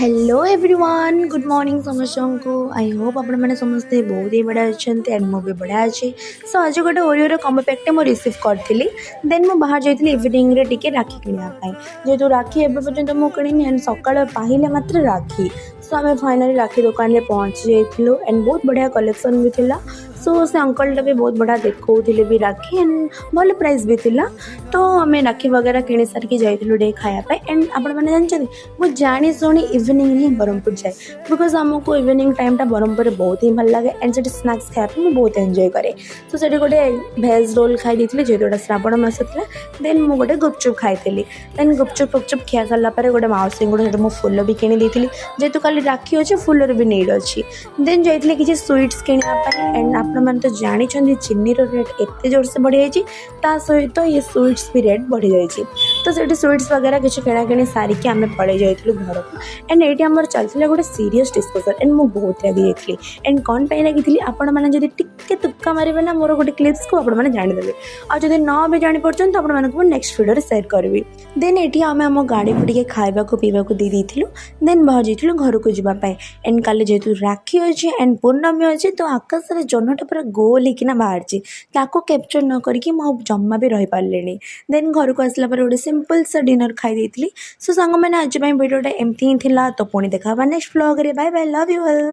Hello everyone, good morning ସମସ୍ତଙ୍କୁ। I Hope ଆପଣମାନେ ସମସ୍ତେ ବହୁତ ହି ବଢ଼ିଆ ଅଛନ୍ତି ଆଣ୍ଡ ମୁଁ ବି ବଢ଼ିଆ ଅଛି। ସୋ ଆଜି ଗୋଟେ ଓରିଓର କମ୍ବୋ ପ୍ୟାକ୍ଟେ ମୁଁ ରିସିଭ୍ କରିଥିଲି। ଦେନ୍ ମୁଁ ବାହାରି ଯାଇଥିଲି ଇଭିନିଂରେ ଟିକେ ରାକ୍ଷୀ କିଣିବା ପାଇଁ, ଯେହେତୁ ରାକ୍ଷୀ ଏବେ ପର୍ଯ୍ୟନ୍ତ ମୁଁ କିଣିନି ଆଣ୍ଡ ସକାଳ ପାହିଲେ ମାତ୍ର ରାକ୍ଷୀ। ସୋ ଆମେ ଫାଇନାଲି ରାକ୍ଷୀ ଦୋକାନରେ ପହଞ୍ଚି ଯାଇଥିଲୁ ଆଣ୍ଡ ବହୁତ ବଢ଼ିଆ କଲେକ୍ସନ୍ ବି ଥିଲା। ସୋ ସେ ଅଙ୍କଲଟା ବି ବହୁତ ବଢ଼ିଆ ଦେଖାଉଥିଲେ ବି ରାକ୍ଷୀ ଆଣ୍ଡ ଭଲ ପ୍ରାଇସ୍ ବି ଥିଲା। ତ ଆମେ ରାକ୍ଷୀ ବଗେରା କିଣି ସାରିକି ଯାଇଥିଲୁ ଟିକେ ଖାଇବା ପାଇଁ। ଆଣ୍ଡ ଆପଣମାନେ ଜାଣିଛନ୍ତି, ମୁଁ ଜାଣି ଶୁଣି ଇଭିନିଂରେ ହିଁ ବ୍ରହ୍ମପୁର ଯାଏ, because ଆମକୁ ଇଭିନିଂ ଟାଇମ୍ଟା ବ୍ରହ୍ମପୁରରେ ବହୁତ ହିଁ ଭଲ ଲାଗେ ଆଣ୍ଡ ସେଠି ସ୍ନାକ୍ସ ଖାଇବା ପାଇଁ ମୁଁ ବହୁତ ଏନ୍ଜୟ କରେ। ତ ସେଠି ଗୋଟେ ଭେଜ୍ ରୋଲ୍ ଖାଇ ଦେଇଥିଲି, ଯେହେତୁ ଏଇଟା ଶ୍ରାବଣ ମାସ ଥିଲା। ଦେନ୍ ମୁଁ ଗୋଟେ ଗୁପଚୁପ୍ ଖାଇଥିଲି। ଦେନ୍ ଗୁପଚୁପ୍ ଫୁପଚୁପ୍ ଖିଆ ସାରିଲା ପରେ ଗୋଟେ ମାଉସୀଙ୍କଠୁ ସେଠି ମୁଁ ଫୁଲ ବି କିଣି ଦେଇଥିଲି, ଯେହେତୁ କାଲି ରାକ୍ଷୀ ଅଛି, ଫୁଲର ବି ନିଡ଼୍ ଅଛି। ଦେନ୍ ଯାଇଥିଲି କିଛି ସୁଇଟ୍ସ କିଣିବା ପାଇଁ। ଆଣ୍ଡ ଆପଣମାନେ ତ ଜାଣିଛନ୍ତି, ଚିନିର ରେଟ୍ ଏତେ ଜୋରସେ ବଢ଼ିଯାଇଛି, ତା ସହିତ ଇଏ ସୁଇଟ୍ସ ବି ରେଟ୍ ବଢ଼ିଯାଇଛି। ତ ସେଠି ସୁଇଟ୍ସ ବଗେରା କିଛି କିଣାକିଣି ସାରିକି ଆମେ ପଳେଇ ଯାଇଥିଲୁ ଘରକୁ। ଆଣ୍ଡ ଏଇଠି ଆମର ଚାଲିଥିଲା ଗୋଟେ ସିରିୟସ୍ ଡିସ୍କସନ୍ ଆଣ୍ଡ ମୁଁ ବହୁତ ରାଗି ଯାଇଥିଲି। ଆଣ୍ଡ କ'ଣ ପାଇଁ ରାଗିଥିଲି, ଆପଣମାନେ ଯଦି ଟିକେ ତୁକ୍କା ମାରିବେ ନା ମୋର ଗୋଟେ କ୍ଲିପ୍ସକୁ, ଆପଣମାନେ ଜାଣିଦେବେ। ଆଉ ଯଦି ନ ବି ଜାଣିପାରୁଛନ୍ତି, ତ ଆପଣମାନଙ୍କୁ ମୁଁ ନେକ୍ସଟ ଭିଡ଼ିଓରେ ସେୟାର କରିବି। ଦେନ୍ ଏଠି ଆମେ ଆମ ଗାଡ଼ିକୁ ଟିକେ ଖାଇବାକୁ ପିଇବାକୁ ଦେଇ ଦେଇଥିଲୁ। ଦେନ୍ ବାହାରି ଯାଇଥିଲୁ ଘରକୁ ଯିବା ପାଇଁ। ଆଣ୍ଡ କାଲି ଯେହେତୁ ରାକ୍ଷୀ ଅଛି ଆଣ୍ଡ ପୂର୍ଣ୍ଣମୀ ଅଛି, ତ ଆକାଶରେ ଜହ୍ନଟା ପୁରା ଗୋଲ ହେଇକିନା ବାହାରିଛି। ତାକୁ କ୍ୟାପଚର୍ ନ କରିକି ମୁଁ ଆଉ ଜମା ବି ରହିପାରିଲିନି। ଦେନ୍ ଘରକୁ ଆସିଲା ପରେ ଗୋଟେ ସିମ୍ପଲ୍ ସା ଡିନର୍ ଖାଇ ଦେଇଥିଲି। ସୋ ସାଙ୍ଗମାନେ, ଆଜି ପାଇଁ ଭିଡ଼ିଓଟା ଏମିତି ହିଁ ଥିଲା। ତ ପୁଣି ଦେଖା ହେବା next ବ୍ଲଗ୍ରେ। Bye bye, love you all.